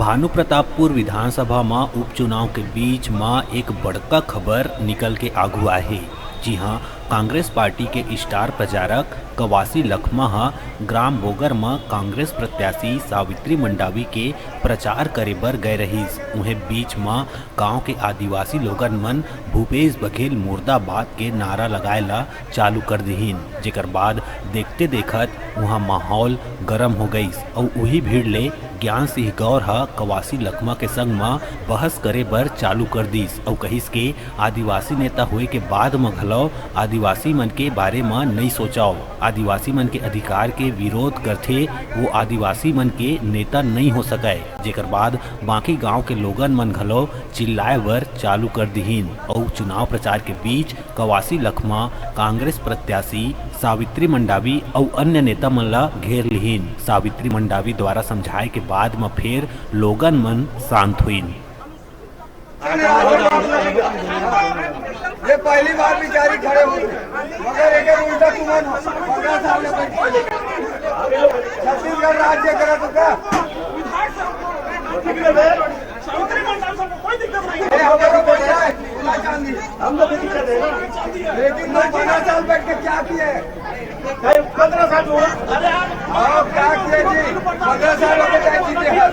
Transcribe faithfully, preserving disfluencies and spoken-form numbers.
भानुप्रतापपुर विधानसभा म उपचुनाव के बीच म एक बड़का खबर निकल के आघू आए हे। जी हां, कांग्रेस पार्टी के स्टार प्रचारक कवासी लखमा ह ग्राम बोगर म कांग्रेस प्रत्याशी सावित्री मंडावी के प्रचार करे बर गए रहिस। उहें बीच म गांव के आदिवासी लोगन मन भूपेश बघेल मुर्दाबाद के नारा लगाए ला चालू कर दिहिन, जेकर बाद देखते देखत उहां माहौल गरम हो गइस अउ उही भीड़ ले ज्ञान सिंह गौर ह कवासी लखमा के संग म बहस करे बर चालू कर दिस अउ कहिस के आदिवासी नेता होए के बाद म घलौ आदिवासी मन के बारे म नइ सोचव। आदिवासी मन के अधिकार के विरोध करथे, वो आदिवासी मन के नेता नइ हो सकय। जेकर बाद बाकी गांव के लोगन मन घलौ चिल्लाए बर चालू कर दिहिन अउ चुनाव प्रचार के बीच कवासी लखमा कांग्रेस प्रत्याशी सावित्री मंडावी अउ अन्य नेता मन ला घेर लिहिन। सावित्री मंडावी द्वारा समझाए के बाद म फेर लोगन मन शांत होइन। ये पहली बार बिचारी खड़े हुई, मगर एक उल्टा तुमन पंद्रह साल ले बैठ के छत्तीसगढ़ राज्य करा तो का? ये हमारा बढ़िया है, सोना चांदी। हम तो दिक्कत है ना। लेकिन तुम पंद्रह साल बैठ के क्या किए? भाई, पंद्रह साल हुआ। आप क्या किए जी? पंद्रह साल हो गए जीते हैं।